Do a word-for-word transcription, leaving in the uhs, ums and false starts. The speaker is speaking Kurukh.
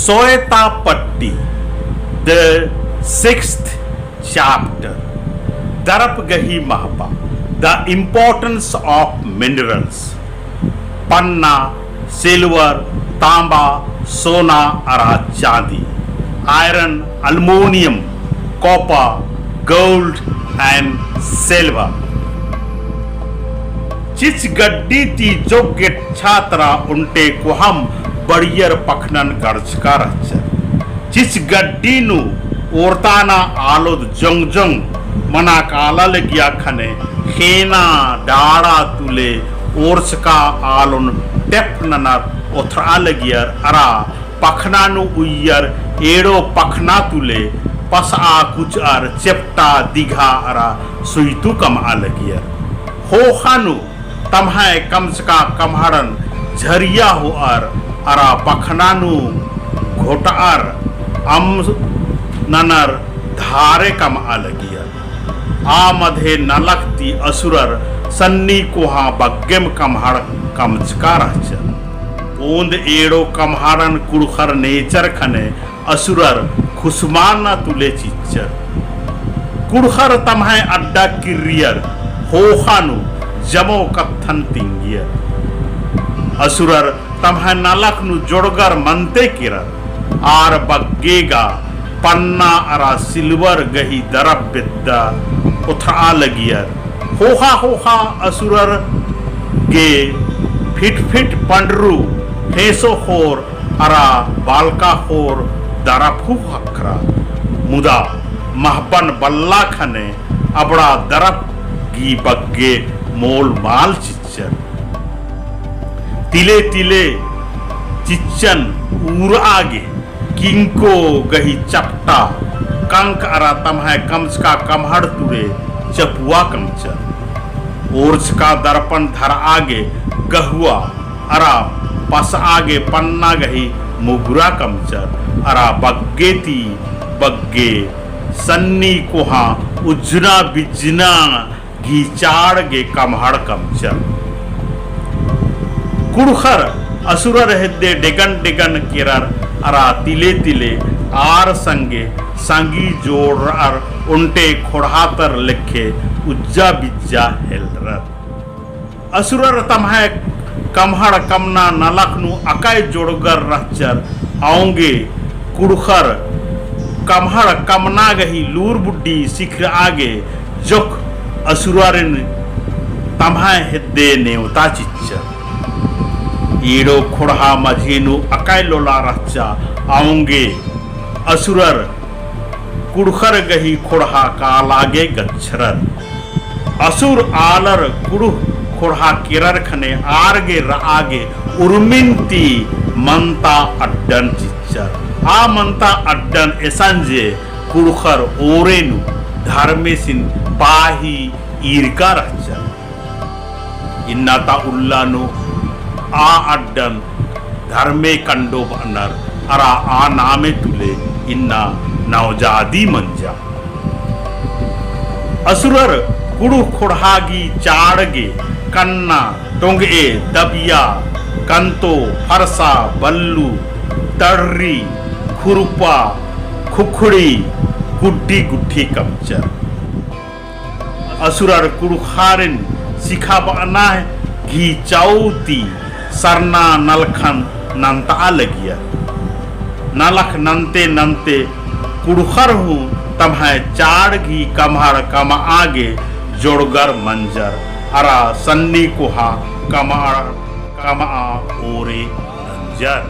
सोयता पट्टी, the sixth chapter, दरप गही महबा, the importance of minerals, पन्ना, silver, तांबा, सोना अरा चांदी, iron, aluminium, copper, gold and silver। चिच गड्डी ती जोग्गे छात्रा ओन्टे कोहम बड़ियर पखनन गड़चका रहचर। चिच गड्डी नू ओरताना आलोद जोंग जोंग मना काला लगिया ख़ने ख़ेना डाड़ा तुले ओरचका आलोन टेप ननर ओथरा लगियर अरा पखना नू उइयर एड़ो पखना तुले पसआ कुचअर चेप्टा दिघा अरा सुइतु कमआ लगियर। ख़ोख़ा नू तम्है कमचका कम्हड़न झरिया होअर अरा पखना नू घोटअर अम ननर धारे कमआ लगियर। आ मधे नलख ती असुरर सन्नी कोहाँ बग्गेम कम्हड़ कमचका रहचर। ओन्द एड़ो कम्हड़न कुँड़ुख़र नेचर ख़ने असुरर खुसमाना तुले चिच्चर। कुँड़ुख़र तम्है अड्डा किर्रियर ख़ोख़ा नू जमो कत्थन तिंगियर। असुरर तम्है नलख नू जोड़गर मनते केरर। आर बग्गे गा पन्ना अरा silver गही दरप बेद्दा ओथरा लगियर। ख़ोख़ा ख़ोख़ा असुरर गे फिट फिट पंडरू, फेंसो ख़ोर अरा बालका ख़ोर दरप हूँ ख़क्खरा। मुदा महबन बल्ला ख़ने अबड़ा दरप गही बग्गे मोल माल चिच्चर। तिले तिले चिच्चन उरआ गे किंको गही चपटा कंक अरा तम्है कमचका कम्हड़ तुरे चपुआ कमचर। ओरचका दरपन धरआ गे गहुआ अरा पसआ गे पन्ना गही मुगरा कमचर अरा बग्गे ती बग्गे सन्नी कोहाँ उज्जना बिज्जना गही चाड़ गे कम्हड़ कमचर। कुँड़ुख़र असुरर हेद्दे डेगन डेगन केरर अरा तिले तिले आर संगे संगी जोड़रअर ओन्टे ख़ोंड़हा तर लेखे उज्जा बिज्जा हेलरर। असुरर तम्है कम्हड़ कमना नलख नू अकय जोड़गर रहचर। औंगे कुँड़ुख़र कम्हड़ कमना गही लूर बुड्डी सिखरआ गे जोक असुररिन तम्है हेद्दे नेवता चिच्चर। एड़ो ख़ोंड़हा मझी नू अकय लोला रहचा। औंगे असुरर कुँड़ुख़र गही ख़ोंड़हा काला गे गच्छरर। असुर आलर कुँड़ुख़ ख़ोंड़हा केरर ख़ने आर गे रआ गे उर्मिन ती मनता अड्डन चिच्चर। आ मनता अड्डन एसन जे कुँड़ुख़र ओरे नू धर्मेसिन पाही ईरका रहचर। इन्ना ता उल्ला नू आ अड्डन धर्मे कंडो बअनर अरा आ नामे तुले इन्ना नौजादी मंजा। असुरर कुँड़ुख़ ख़ोंड़हा गही चाड़ गे कन्ना, टोंगए, दबिया, कंतो, फरसा, बल्लू, तड़री, खुरपा, खुखड़ी, गुड्डी गुट्ठी कमचर। असुरर कुँड़ुख़ारिन सिखाबअना गही चाऊ ती सरना नलखन नन्तआ लगियर। नलख नन्ते नन्ते कुँड़ुख़र हूँ तम्है चाड़ गही कम्हड़ कमआ गे जोड़गर मंजर अरा सन्नी कोहा कमआ, कमआ ओरे नंजर।